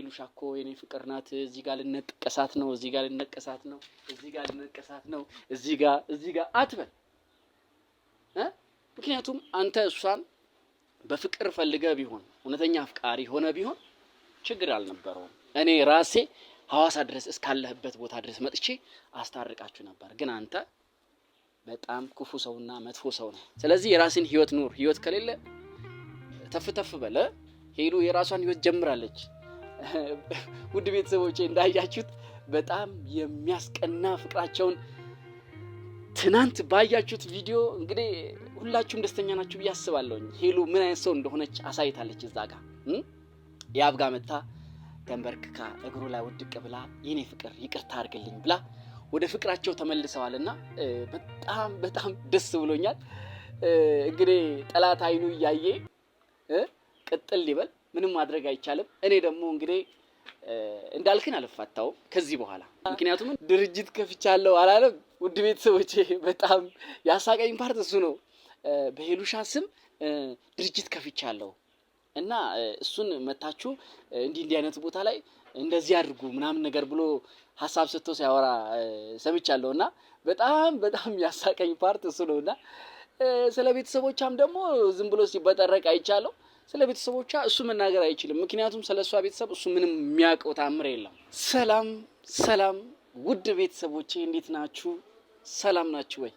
ሄሉሻ እኮ የኔ ፍቅር ናት፣ እዚህ ጋር ልነቀሳት ነው፣ እዚህ ጋር ልነቀሳት ነው፣ እዚህ ጋር ልነቀሳት ነው፣ እዚህ ጋር እዚህ ጋር አትበል። ምክንያቱም አንተ እሷን በፍቅር ፈልገህ ቢሆን፣ እውነተኛ አፍቃሪ ሆነ ቢሆን ችግር አልነበረውም። እኔ ራሴ ሐዋሳ ድረስ እስካለህበት ቦታ ድረስ መጥቼ አስታርቃችሁ ነበር። ግን አንተ በጣም ክፉ ሰውና መጥፎ ሰው ነው። ስለዚህ የራስን ህይወት ኑር። ህይወት ከሌለ ተፍ ተፍ በለ። ሄሉ የራሷን ህይወት ጀምራለች። ውድ ቤተሰቦቼ፣ እንዳያችሁት በጣም የሚያስቀና ፍቅራቸውን ትናንት ባያችሁት ቪዲዮ እንግዲህ ሁላችሁም ደስተኛ ናችሁ ብዬ አስባለሁኝ። ሄሉ ምን አይነት ሰው እንደሆነች አሳይታለች። እዛ ጋ የአብ ጋ መታ ተንበርክካ እግሩ ላይ ውድቅ ብላ የኔ ፍቅር ይቅርታ አድርግልኝ ብላ ወደ ፍቅራቸው ተመልሰዋል እና በጣም በጣም ደስ ብሎኛል። እንግዲህ ጠላት አይኑ እያየ ቅጥል ይበል፣ ምንም ማድረግ አይቻልም። እኔ ደግሞ እንግዲህ እንዳልክን አልፋታውም ከዚህ በኋላ፣ ምክንያቱም ድርጅት ከፍቻለሁ አላለም። ውድ ቤተሰቦቼ፣ በጣም ያሳቀኝ part እሱ ነው። በሄሉሻ ስም ድርጅት ከፍቻለሁ እና እሱን መታችሁ እንዲህ እንዲህ አይነት ቦታ ላይ እንደዚህ አድርጉ ምናምን ነገር ብሎ ሀሳብ ሰጥቶ ሲያወራ ሰምቻለሁ እና በጣም በጣም ያሳቀኝ part እሱ ነው። እና ስለ ቤተሰቦቿም ደግሞ ዝም ብሎ ሲበጠረቅ አይቻለሁ። ስለ ቤተሰቦቿ እሱ መናገር አይችልም። ምክንያቱም ስለ እሷ ቤተሰብ እሱ ምንም የሚያውቀው ታምር የለም። ሰላም ሰላም፣ ውድ ቤተሰቦቼ፣ እንዴት ናችሁ? ሰላም ናችሁ ወይ?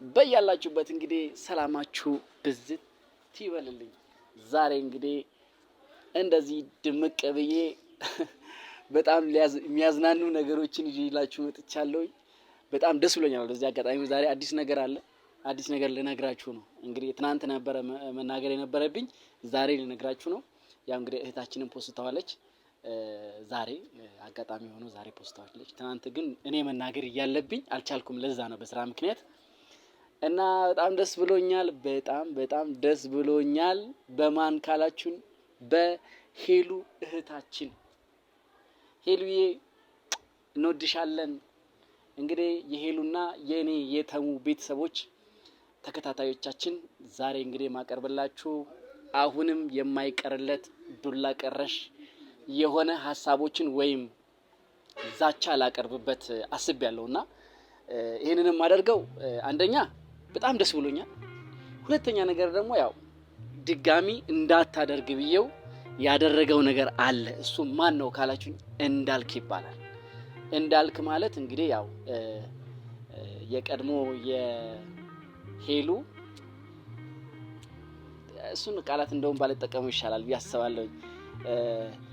በያላችሁበት እንግዲህ ሰላማችሁ ብዝት ይበልልኝ። ዛሬ እንግዲህ እንደዚህ ድምቅ ብዬ በጣም የሚያዝናኑ ነገሮችን ይዤላችሁ መጥቻለሁ። በጣም ደስ ብሎኛል። በዚህ አጋጣሚ ዛሬ አዲስ ነገር አለ። አዲስ ነገር ልነግራችሁ ነው። እንግዲህ ትናንት ነበረ መናገር የነበረብኝ፣ ዛሬ ልነግራችሁ ነው። ያው እንግዲህ እህታችንን ፖስተዋለች። ዛሬ አጋጣሚ ሆኖ ዛሬ ፖስተዋለች። ትናንት ግን እኔ መናገር እያለብኝ አልቻልኩም። ለዛ ነው፣ በስራ ምክንያት። እና በጣም ደስ ብሎኛል። በጣም በጣም ደስ ብሎኛል። በማን ካላችሁን በሄሉ እህታችን። ሄሉዬ፣ እንወድሻለን። እንግዲህ የሄሉና የእኔ የተሙ ቤተሰቦች ተከታታዮቻችን፣ ዛሬ እንግዲህ የማቀርብላችሁ አሁንም የማይቀርለት ዱላ ቀረሽ የሆነ ሀሳቦችን ወይም ዛቻ ላቀርብበት አስቤያለሁ። እና ይህንንም አደርገው አንደኛ በጣም ደስ ብሎኛል። ሁለተኛ ነገር ደግሞ ያው ድጋሚ እንዳታደርግ ብዬው ያደረገው ነገር አለ። እሱ ማን ነው ካላችሁኝ እንዳልክ ይባላል። እንዳልክ ማለት እንግዲህ ያው የቀድሞ የሄሉ፣ እሱን ቃላት እንደውም ባልጠቀሙ ይሻላል ብዬ አስባለሁኝ።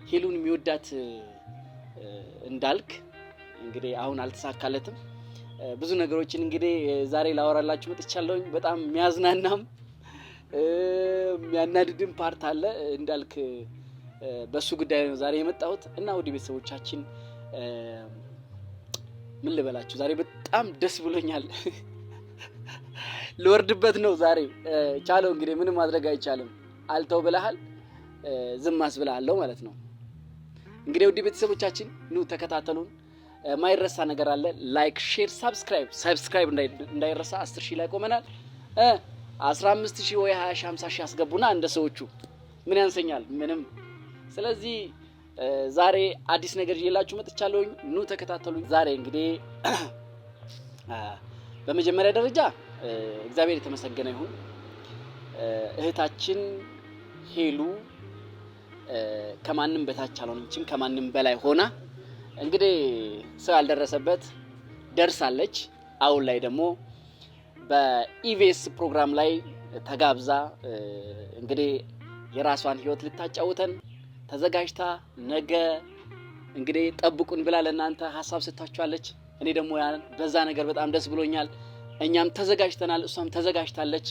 ሄሉን የሚወዳት እንዳልክ እንግዲህ አሁን አልተሳካለትም። ብዙ ነገሮችን እንግዲህ ዛሬ ላወራላችሁ መጥቻለሁኝ። በጣም የሚያዝናናም የሚያናድድም part አለ። እንዳልክ በእሱ ጉዳይ ነው ዛሬ የመጣሁት። እና ውድ ቤተሰቦቻችን፣ ምን ልበላችሁ፣ ዛሬ በጣም ደስ ብሎኛል። ልወርድበት ነው ዛሬ። ቻለው እንግዲህ፣ ምንም ማድረግ አይቻልም። አልተው ብለሃል፣ ዝም አስብልሃለሁ ማለት ነው። እንግዲህ ውድ ቤተሰቦቻችን፣ ኑ ተከታተሉን። ማይረሳ ነገር አለ። Like፣ share፣ subscribe፣ subscribe እንዳይረሳ። 10,000 ላይ ቆመናል። 15,000 ወይ 20,000፣ 50,000 አስገቡና እንደ ሰዎቹ ምን ያንሰኛል? ምንም። ስለዚህ ዛሬ አዲስ ነገር ይዤላችሁ መጥቻለሁኝ። ኑ ተከታተሉኝ። ዛሬ እንግዲህ በመጀመሪያ ደረጃ እግዚአብሔር የተመሰገነ ይሁን። እህታችን ሄሉ ከማንም በታች አልሆነችም፣ ከማንም በላይ ሆና እንግዲህ ሰው ያልደረሰበት ደርሳለች። አሁን ላይ ደግሞ በኢቢኤስ ፕሮግራም ላይ ተጋብዛ እንግዲህ የራሷን ህይወት ልታጫውተን ተዘጋጅታ ነገ እንግዲህ ጠብቁን ብላ ለእናንተ ሀሳብ ሰጥታችኋለች። እኔ ደግሞ በዛ ነገር በጣም ደስ ብሎኛል። እኛም ተዘጋጅተናል፣ እሷም ተዘጋጅታለች።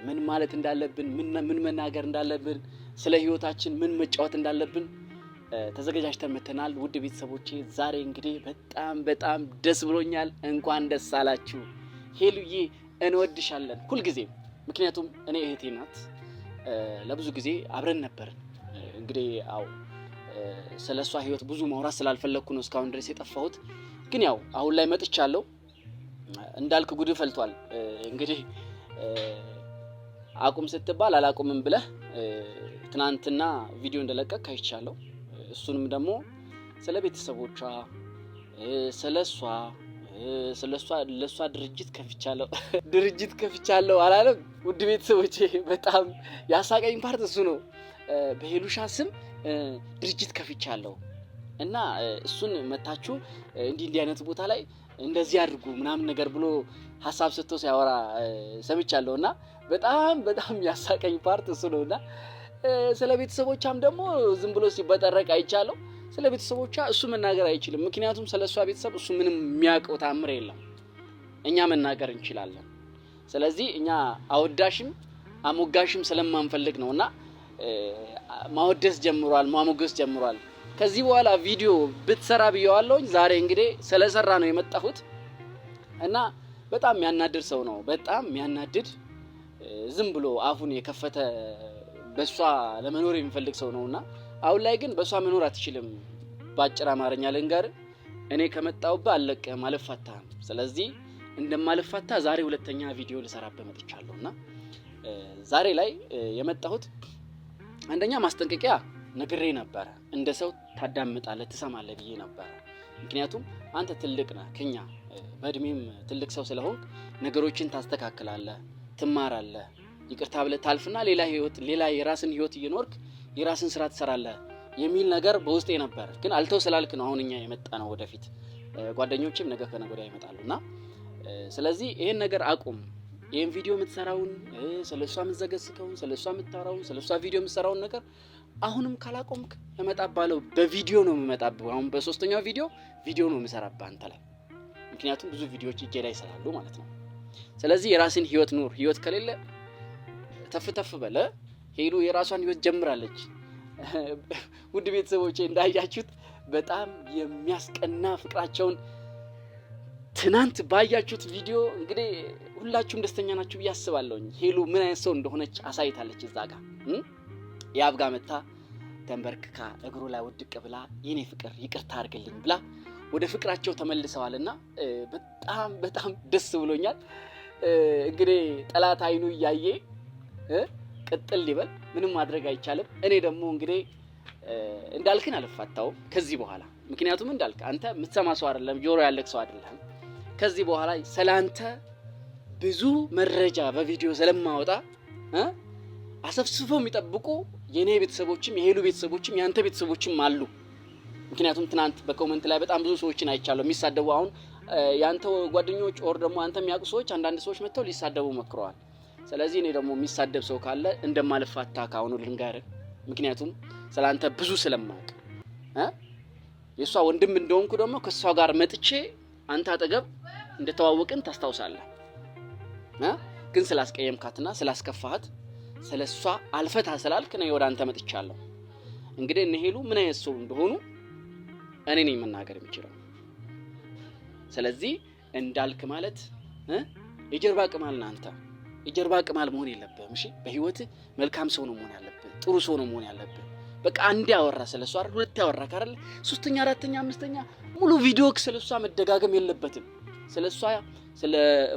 ምን ማለት እንዳለብን፣ ምን መናገር እንዳለብን፣ ስለ ህይወታችን ምን መጫወት እንዳለብን ተዘጋጅተን መተናል። ውድ ቤተሰቦቼ፣ ዛሬ እንግዲህ በጣም በጣም ደስ ብሎኛል። እንኳን ደስ አላችሁ ሄሉዬ፣ እንወድሻለን ሁልጊዜም። ምክንያቱም እኔ እህቴ ናት። ለብዙ ጊዜ አብረን ነበርን። እንግዲህ አው ስለ እሷ ህይወት ብዙ ማውራት ስላልፈለግኩ ነው እስካሁን ድረስ የጠፋሁት። ግን ያው አሁን ላይ መጥቻለሁ። እንዳልክ ጉድ ፈልቷል። እንግዲህ አቁም ስትባል አላቁምም ብለህ ትናንትና ቪዲዮ እንደለቀቅ አይቻለሁ። እሱንም ደግሞ ስለ ቤተሰቦቿ፣ ስለ እሷ ስለ እሷ ለእሷ ድርጅት ከፍቻለሁ ድርጅት ከፍቻለሁ አላለም። ውድ ቤተሰቦቼ በጣም ያሳቀኝ part እሱ ነው። በሄሉሻ ስም ድርጅት ከፍቻለሁ እና እሱን መታችሁ እንዲህ እንዲህ አይነት ቦታ ላይ እንደዚህ አድርጉ ምናምን ነገር ብሎ ሀሳብ ሰጥቶ ሲያወራ ሰምቻለሁ። እና በጣም በጣም ያሳቀኝ part እሱ ነው። እና ስለ ቤተሰቦቿም ደግሞ ዝም ብሎ ሲበጠረቅ አይቻለሁ። ስለ ቤተሰቦቿ እሱ መናገር አይችልም። ምክንያቱም ስለ እሷ ቤተሰብ እሱ ምንም የሚያውቀው ታምር የለም። እኛ መናገር እንችላለን። ስለዚህ እኛ አወዳሽም አሞጋሽም ስለማንፈልግ ነው እና ማወደስ ጀምሯል፣ ማሞገስ ጀምሯል። ከዚህ በኋላ ቪዲዮ ብትሰራ ብየዋለሁኝ። ዛሬ እንግዲህ ስለሰራ ነው የመጣሁት እና በጣም የሚያናድድ ሰው ነው። በጣም የሚያናድድ፣ ዝም ብሎ አፉን የከፈተ በሷ ለመኖር የሚፈልግ ሰው ነውና አሁን ላይ ግን በሷ መኖር አትችልም። በአጭር አማርኛ ልንገር፣ እኔ ከመጣሁብህ አልለቅህም፣ አልፋታህም። ስለዚህ እንደማልፋታ ዛሬ ሁለተኛ ቪዲዮ ልሰራበት መጥቻለሁ እና ዛሬ ላይ የመጣሁት አንደኛ ማስጠንቀቂያ ነግሬ ነበረ። እንደ ሰው ታዳምጣለህ፣ ትሰማለህ ብዬ ነበረ። ምክንያቱም አንተ ትልቅ ነህ፣ ከኛ በእድሜም ትልቅ ሰው ስለሆንክ ነገሮችን ታስተካክላለህ፣ ትማራለህ፣ ይቅርታ ብለህ ታልፍና ሌላ ህይወት፣ ሌላ የራስን ህይወት እየኖርክ የራስን ስራ ትሰራለህ የሚል ነገር በውስጤ ነበር። ግን አልተው ስላልክ ነው አሁን እኛ የመጣ ነው። ወደፊት ጓደኞችም ነገ ከነገ ወዲያ ይመጣሉ እና ስለዚህ ይሄን ነገር አቁም። ይህን ቪዲዮ የምትሰራውን፣ ስለ እሷ የምትዘገዝከውን፣ ስለ እሷ የምታወራውን፣ ስለ እሷ ቪዲዮ የምትሰራውን ነገር አሁንም ካላቆምክ እመጣብሃለሁ። በቪዲዮ ነው የምመጣብህ። አሁን በሶስተኛው ቪዲዮ ነው የምሰራብህ አንተ ላይ፣ ምክንያቱም ብዙ ቪዲዮዎች እጄ ላይ ስላሉ ማለት ነው። ስለዚህ የራስን ህይወት ኑር። ህይወት ከሌለ ተፍ ተፍ በለ። ሄሉ የራሷን ህይወት ጀምራለች። ውድ ቤተሰቦቼ እንዳያችሁት በጣም የሚያስቀና ፍቅራቸውን ትናንት ባያችሁት ቪዲዮ እንግዲህ ሁላችሁም ደስተኛ ናችሁ ብዬ አስባለሁኝ። ሄሉ ምን አይነት ሰው እንደሆነች አሳይታለች። እዛ ጋ የአብ ጋ መታ ተንበርክካ እግሩ ላይ ውድቅ ብላ የኔ ፍቅር ይቅርታ አድርግልኝ ብላ ወደ ፍቅራቸው ተመልሰዋልና በጣም በጣም ደስ ብሎኛል። እንግዲህ ጠላት አይኑ እያየ ቅጥል ሊበል ምንም ማድረግ አይቻልም። እኔ ደግሞ እንግዲህ እንዳልክን አልፋታውም ከዚህ በኋላ፣ ምክንያቱም እንዳልክ አንተ የምትሰማ ሰው አይደለም፣ ጆሮ ያለክ ሰው አይደለም። ከዚህ በኋላ ስላንተ ብዙ መረጃ በቪዲዮ ስለማወጣ አሰፍስፈው የሚጠብቁ የኔ ቤተሰቦችም የሄሉ ቤተሰቦችም የአንተ ቤተሰቦችም አሉ። ምክንያቱም ትናንት በ comment ላይ በጣም ብዙ ሰዎችን አይቻለሁ የሚሳደቡ። አሁን የአንተ ጓደኞች or ደግሞ አንተ የሚያውቁ ሰዎች አንዳንድ ሰዎች መጥተው ሊሳደቡ መክረዋል። ስለዚህ እኔ ደግሞ የሚሳደብ ሰው ካለ እንደማልፋታ ካሁኑ ልንገርህ። ምክንያቱም ስለ አንተ ብዙ ስለማውቅ፣ የእሷ ወንድም እንደሆንኩ ደግሞ ከእሷ ጋር መጥቼ አንተ አጠገብ እንደተዋወቅን ታስታውሳለህ። ግን ስላስቀየምካትና ስላስከፋሃት ስለ እሷ አልፈታ ስላልክ ነው ወደ አንተ መጥቻለሁ። እንግዲህ እነ ሄሉ ምን አይነት ሰው እንደሆኑ እኔ ነኝ መናገር የሚችለው። ስለዚህ እንዳልክ ማለት የጀርባ ቅማል ነህ አንተ። የጀርባ ቅማል መሆን የለብህም። እሺ፣ በህይወትህ መልካም ሰው ነው መሆን ያለብህ። ጥሩ ሰው ነው መሆን ያለብህ። በቃ አንዴ ያወራ ስለ እሷ አይደል? ሁለቴ ያወራ ካረለ ሶስተኛ፣ አራተኛ፣ አምስተኛ ሙሉ ቪዲዮ ስለ እሷ መደጋገም የለበትም። ስለ እሷ፣ ስለ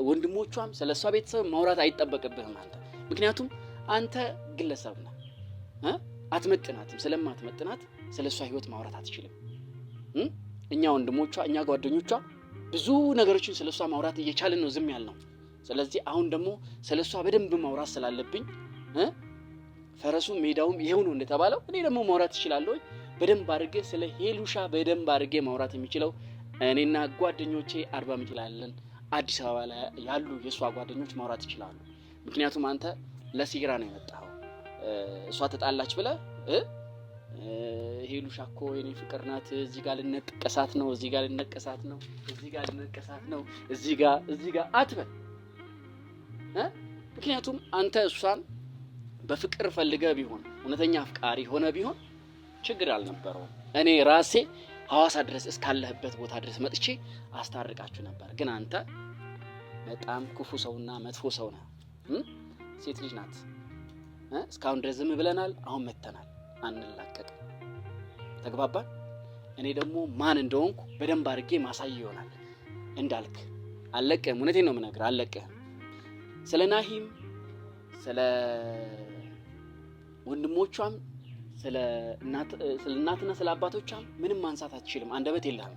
ወንድሞቿም፣ ስለ እሷ ቤተሰብ ማውራት አይጠበቅብህም አንተ። ምክንያቱም አንተ ግለሰብ ነህ፣ አትመጥናትም። ስለማትመጥናት ስለ እሷ ህይወት ማውራት አትችልም። እኛ ወንድሞቿ፣ እኛ ጓደኞቿ ብዙ ነገሮችን ስለ እሷ ማውራት እየቻልን ነው ዝም ያልነው። ስለዚህ አሁን ደግሞ ስለ እሷ በደንብ ማውራት ስላለብኝ ፈረሱ ሜዳውም ይሄው ነው እንደተባለው እኔ ደግሞ ማውራት እችላለሁ። በደንብ አድርጌ ስለ ሄሉሻ በደንብ አድርጌ ማውራት የሚችለው እኔና ጓደኞቼ አርባ ምንጭ ላይ ያለን አዲስ አበባ ላይ ያሉ የእሷ ጓደኞች ማውራት ይችላሉ። ምክንያቱም አንተ ለሲግራ ነው የመጣኸው። እሷ ተጣላች ብለህ ሄሉሻ እኮ የኔ ፍቅር ናት፣ እዚህ ጋር ልነቀሳት ነው፣ እዚህ ጋር ልነቀሳት ነው፣ እዚህ ጋር ልነቀሳት ነው፣ እዚህ ጋር እዚህ ጋር አትበል። ምክንያቱም አንተ እሷን በፍቅር ፈልገህ ቢሆን፣ እውነተኛ አፍቃሪ ሆነ ቢሆን ችግር አልነበረውም። እኔ ራሴ ሐዋሳ ድረስ እስካለህበት ቦታ ድረስ መጥቼ አስታርቃችሁ ነበር። ግን አንተ በጣም ክፉ ሰውና መጥፎ ሰው ነህ። ሴት ልጅ ናት። እስካሁን ድረስ ዝም ብለናል። አሁን መተናል፣ አንላቀቅም። ተግባባን። እኔ ደግሞ ማን እንደሆንኩ በደንብ አድርጌ ማሳይ ይሆናል። እንዳልክ አልለቅህም። እውነቴን ነው የምነግርህ፣ አልለቅህም። ስለ ናሂም፣ ስለ ወንድሞቿም፣ ስለ እናትና ስለ አባቶቿም ምንም ማንሳት አትችልም። አንደበት የለህም።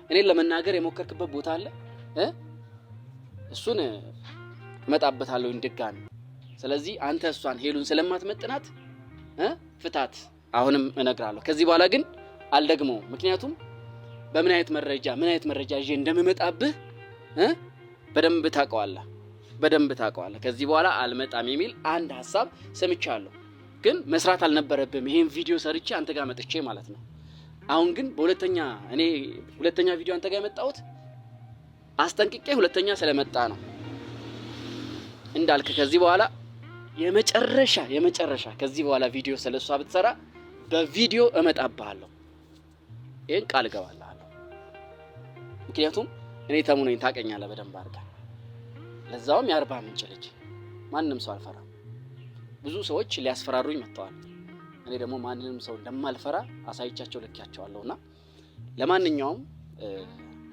እኔን ለመናገር የሞከርክበት ቦታ አለ። እሱን እመጣበታለሁ ድጋሚ። ስለዚህ አንተ እሷን ሄሉን ስለማትመጥናት ፍታት። አሁንም እነግራለሁ። ከዚህ በኋላ ግን አልደግመውም። ምክንያቱም በምን አይነት መረጃ ምን አይነት መረጃ ይዤ እንደምመጣብህ በደንብ ታውቀዋለህ፣ በደንብ ታውቀዋለህ። ከዚህ በኋላ አልመጣም የሚል አንድ ሀሳብ ሰምቻለሁ። ግን መስራት አልነበረብህም። ይሄን ቪዲዮ ሰርቼ አንተ ጋር መጥቼ ማለት ነው። አሁን ግን በሁለተኛ እኔ ሁለተኛ ቪዲዮ አንተ ጋር የመጣሁት አስጠንቅቄ ሁለተኛ ስለመጣ ነው። እንዳልክ ከዚህ በኋላ የመጨረሻ የመጨረሻ ከዚህ በኋላ ቪዲዮ ስለሷ ብትሰራ በቪዲዮ እመጣብሃለሁ። ይሄን ቃል እገባልሃለሁ። ምክንያቱም እኔ ተሙ ነኝ፣ ታውቀኛለህ በደንብ አድርገህ። ለዛውም የአርባ ምንጭ ልጅ ማንም ሰው አልፈራም። ብዙ ሰዎች ሊያስፈራሩኝ መጥተዋል። እኔ ደግሞ ማንንም ሰው እንደማልፈራ አሳይቻቸው ልኬያቸዋለሁ። እና ለማንኛውም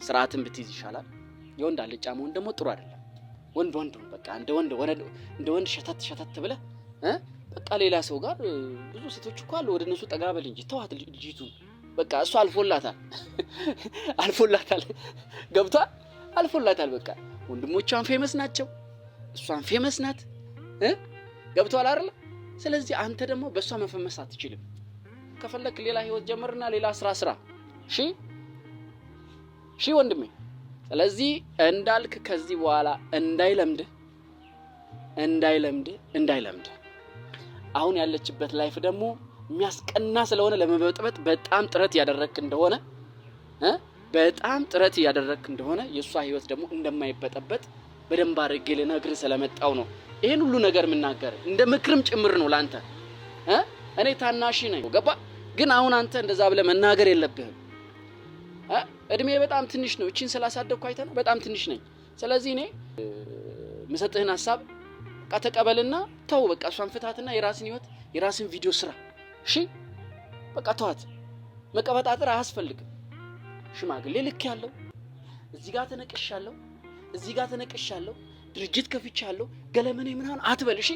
ስርዓትን ብትይዝ ይሻላል። የወንድ አልጫ መሆን ደግሞ ጥሩ አይደለም። ወንድ ወንድ በቃ እንደ ወንድ እንደ ወንድ ሸተት ሸተት ብለህ በቃ ሌላ ሰው ጋር ብዙ ሴቶች እኮ አሉ። ወደ እነሱ ጠጋ በል እንጂ ተዋት ልጅቱን። በቃ እሱ አልፎላታል፣ አልፎላታል፣ ገብቷል፣ አልፎላታል። በቃ ወንድሞቿን famous ናቸው፣ እሷን famous ናት። ገብቷል አይደል? ስለዚህ አንተ ደግሞ በእሷ መፈመስ አትችልም። ከፈለክ ሌላ ህይወት ጀምርና ሌላ ስራ ስራ። እሺ እሺ ወንድሜ። ስለዚህ እንዳልክ ከዚህ በኋላ እንዳይለምድህ እንዳይለምድህ እንዳይለምድህ። አሁን ያለችበት life ደግሞ የሚያስቀና ስለሆነ ለመበጥበጥ በጣም ጥረት እያደረግክ እንደሆነ በጣም ጥረት እያደረግክ እንደሆነ የእሷ ህይወት ደግሞ እንደማይበጠበጥ በደንብ አድርጌ ልነግርህ ስለመጣው ነው ይሄን ሁሉ ነገር የምናገር፣ እንደ ምክርም ጭምር ነው ላንተ። እኔ ታናሽ ነኝ፣ ገባ? ግን አሁን አንተ እንደዛ ብለህ መናገር የለብህም። እድሜ በጣም ትንሽ ነው። እቺን ስላሳደግኩ አይተህ ነው፣ በጣም ትንሽ ነኝ። ስለዚህ እኔ የምሰጥህን ሀሳብ በቃ ተቀበልና ተው። በቃ እሷን ፍታትና የራስን ህይወት የራስን ቪዲዮ ስራ። እሺ በቃ ተዋት። መቀበጣጠር አያስፈልግም። ሽማግሌ ልክ ያለው እዚህ ጋር ተነቅሻለሁ፣ እዚህ ጋር ተነቅሻለሁ፣ ድርጅት ከፍቻለሁ፣ ገለመኔ ምናምን አትበል። እሺ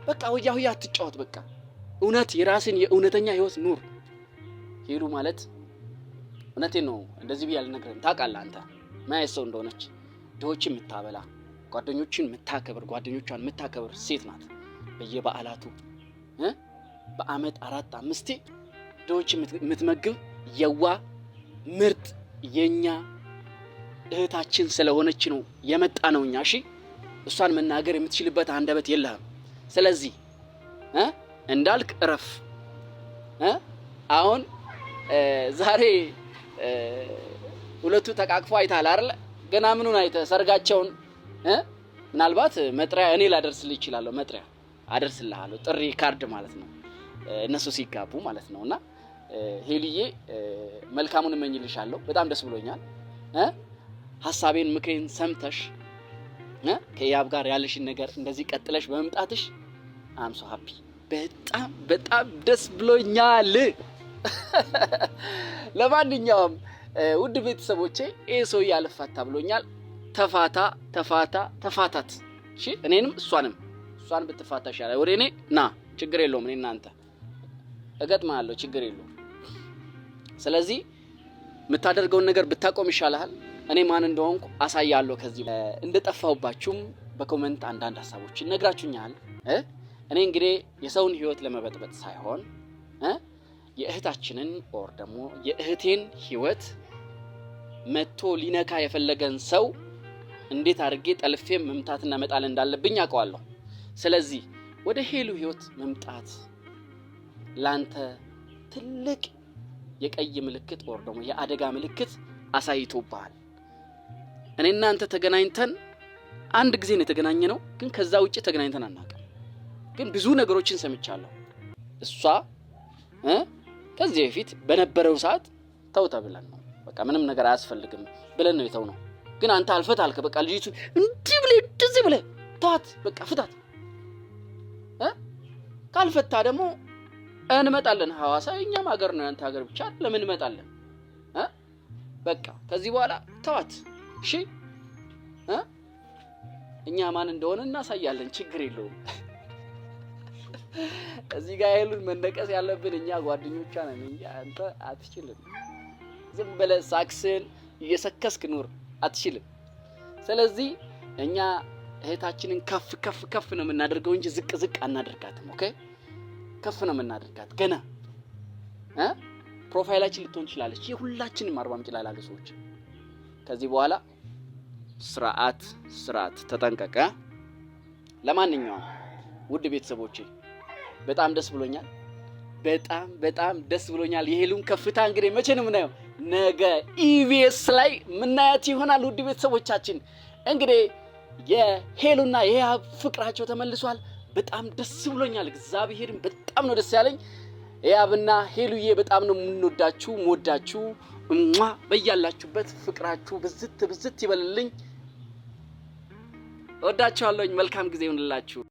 በቃ ወያ ሁያ አትጫወት። በቃ እውነት የራስን የእውነተኛ ህይወት ኑር። ሄሉ ማለት እውነቴን ነው፣ እንደዚህ ብዬ አልነግርህም። ታውቃለህ አንተ ምን አይነት ሰው እንደሆነች። ድሆችን የምታበላ ጓደኞችን የምታከብር ጓደኞቿን የምታከብር ሴት ናት። በየበዓላቱ በአመት 4 5 ድሆችን የምትመግብ የዋ ምርጥ የኛ እህታችን ስለሆነች ነው የመጣ ነው እኛ። እሺ እሷን መናገር የምትችልበት አንደበት የለህም። ስለዚህ እንዳልክ እረፍ። አሁን ዛሬ ሁለቱ ተቃቅፎ አይተሃል አይደል? ገና ምኑን አይተህ ሰርጋቸውን ምናልባት መጥሪያ እኔ ላደርስልህ እችላለሁ። መጥሪያ አደርስልሃለሁ፣ ጥሪ ካርድ ማለት ነው፣ እነሱ ሲጋቡ ማለት ነው። እና ሄልዬ መልካሙን እመኝልሻለሁ። በጣም ደስ ብሎኛል። ሀሳቤን ምክሬን ሰምተሽ ከያብ ጋር ያለሽን ነገር እንደዚህ ቀጥለሽ በመምጣትሽ I'm so happy፣ በጣም በጣም ደስ ብሎኛል። ለማንኛውም ውድ ቤተሰቦቼ ይህ ሰውዬ አልፋታ ብሎኛል። ተፋታ ተፋታ ተፋታት። እሺ እኔንም እሷንም እሷን ብትፋታ ይሻላል። ወደ እኔ ና፣ ችግር የለውም። እኔ እናንተ እገጥምሃለሁ፣ ችግር የለውም። ስለዚህ የምታደርገውን ነገር ብታቆም ይሻልሃል። እኔ ማን እንደሆንኩ አሳያለሁ። ከዚህ እንደጠፋሁባችሁም በ comment አንዳንድ ሀሳቦችን ነግራችሁኛል። እኔ እንግዲህ የሰውን ህይወት ለመበጥበጥ ሳይሆን የእህታችንን or ደግሞ የእህቴን ህይወት መጥቶ ሊነካ የፈለገን ሰው እንዴት አድርጌ ጠልፌ መምታትና መጣል እንዳለብኝ አውቀዋለሁ። ስለዚህ ወደ ሄሉ ህይወት መምጣት ላንተ ትልቅ የቀይ ምልክት or ደግሞ የአደጋ ምልክት አሳይቶብሃል። እኔ እናንተ ተገናኝተን አንድ ጊዜ ነው የተገናኘነው፣ ግን ከዛ ውጭ ተገናኝተን አናውቅም። ግን ብዙ ነገሮችን ሰምቻለሁ። እሷ ከዚህ በፊት በነበረው ሰዓት ተው ተብለን ነው በቃ ምንም ነገር አያስፈልግም ብለን ነው የተው ነው። ግን አንተ አልፈት አልከ። በቃ ልጅቱ እንዲህ ብለህ እንደዚህ ብለህ ተዋት፣ በቃ ፍታት። ካልፈታ ደግሞ እንመጣለን። ሐዋሳ የእኛም ሀገር ነው፣ ያንተ ሀገር ብቻ ለምን እንመጣለን? በቃ ከዚህ በኋላ ተዋት። እሺ እኛ ማን እንደሆነ እናሳያለን። ችግር የለውም። እዚህ ጋር ሄሉን መነቀስ ያለብን እኛ ጓደኞቿ ነን እንጂ አንተ አትችልም። ዝም ብለህ ሳክስን እየሰከስክ ኑር፣ አትችልም። ስለዚህ እኛ እህታችንን ከፍ ከፍ ከፍ ነው የምናደርገው እንጂ ዝቅ ዝቅ አናደርጋትም። Okay፣ ከፍ ነው የምናደርጋት። ገና profile ኣችን ልትሆን ትችላለች። የሁላችንም አርባ ምንጭ ላይ ላሉ ሰዎች ከዚህ በኋላ ስርዓት ስርዓት ተጠንቀቀ። ለማንኛውም ውድ ቤተሰቦቼ በጣም ደስ ብሎኛል። በጣም በጣም ደስ ብሎኛል። የሄሉን ከፍታ እንግዲህ መቼ ነው የምናየው? ነገ ኢቢኤስ ላይ ምናያት ይሆናል። ውድ ቤተሰቦቻችን እንግዲህ የሄሉና የህያብ ፍቅራቸው ተመልሷል። በጣም ደስ ብሎኛል። እግዚአብሔርን በጣም ነው ደስ ያለኝ። ህያብና ሄሉዬ በጣም ነው የምንወዳችሁ የምወዳችሁ። እሟ በያላችሁበት ፍቅራችሁ ብዝት ብዝት ይበልልኝ። እወዳችኋለሁኝ። መልካም ጊዜ ይሁንላችሁ።